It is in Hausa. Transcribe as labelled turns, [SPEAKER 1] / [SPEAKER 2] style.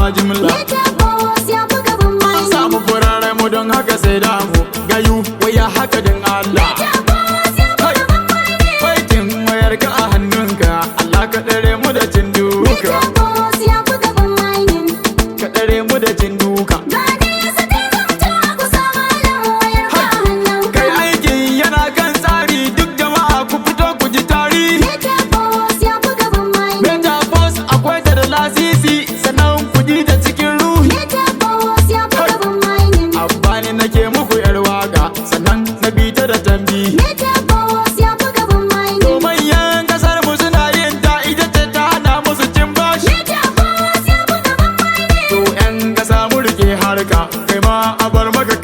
[SPEAKER 1] hawa jimla.
[SPEAKER 2] Meta Boss ya fi gaban
[SPEAKER 1] An
[SPEAKER 2] mining.
[SPEAKER 1] samu furaren mu, don haka sai damu. Gayu waya haka din Allah.
[SPEAKER 2] Meta Boss ya fi gaban mining.
[SPEAKER 1] Baitin wayar ka a hannunka, Allah ka ɗare mu da cin duka.
[SPEAKER 2] Meta Boss ya fi gaban mining.
[SPEAKER 1] Ka ɗare mu da cin duka.
[SPEAKER 2] Ga nesa ta zamto a kusa, malam, wayar ka a hannunka.
[SPEAKER 1] Kai, aikin yana kan tsari, duk jama'a ku fito ku ji tari.
[SPEAKER 2] Meta Boss ya fi gaban mining.
[SPEAKER 1] Meta Boss akwai ta da lasisi, sannan ku ji da cikin ruhi.
[SPEAKER 2] Meta Boss ya fi gaban mining.
[SPEAKER 1] Abba ne nake muku yar waka, sannan na bi ta da tambi.
[SPEAKER 2] Meta Boss ya fi gaban
[SPEAKER 1] To
[SPEAKER 2] mining.
[SPEAKER 1] manyan kasar mu suna yin ta, ita ce ta hana musu cin bashi.
[SPEAKER 2] Meta Boss ya fi gaban mining.
[SPEAKER 1] To yan kasa mu rike harka, kai ma a bar maka.